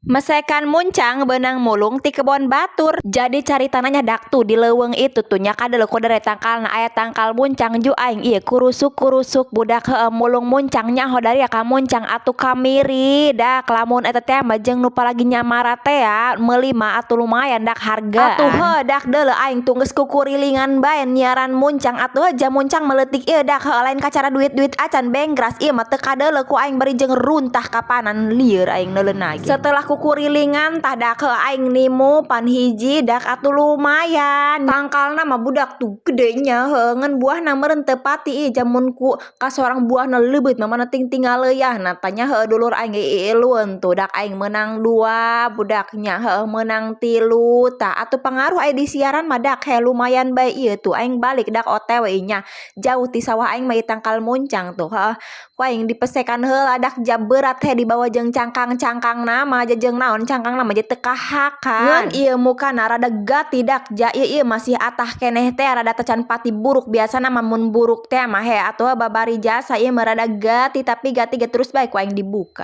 Mesekan muncang beunang mulung ti kebon batur. Jadi caritana nya dak tuh di leuweung itu tuh nya kadeuleu ku dere tangkalna aya tangkal muncang ju aing ieu kurusuk-kurusuk budak heueuh mulung muncang nyaho daria ka muncang atuh kamiri dak lamun eta teh mah jeung nu palagi nyamara tea meuli mah atuh lumayan dak harga. Atuh heuh dak deuleu aing tuh geus kukurilingan bae nyiaran muncang atuh heuh jam muncang meuletik ieu dak heueuh lain kacara duit-duit acan benggras ieu mah teu kadeuleu ku aing bari jeung runtah kapanan lieur aing neuleuna ge. Setelah kukurilingan tah dak heuh aing nimu pan hiji dak atuh lumayan. Tangkalna mah budak tuh gede nya heuh ngan buahna meureun teu pati ieu jamun ku kasorang buahna leubeut mah mana ting tingaleuyan tah nya heuh dulur aing ge iilueun tuh dak aing meunang dua budaknya heuh meunang tilu tah atuh pangaruh aya di siaran mah dak he lumayan bae ieu tuh aing balik dak OTW nya jauh ti sawah aing mah ieu tangkal muncang tuh heuh ku aing dipesekan heula dak jab berat he dibawa jeung cangkang-cangkangna mah jeung naon cangkangna mah teu kahakan. Ngan ieu mukana rada gati dak ja ieu ieu masih atah keneh teh rada tacan pati buruk biasana mah mun buruk teh mah he atuh babari jasa ieu mah rada gati tapi gati ge terus bae ku aing dibuka.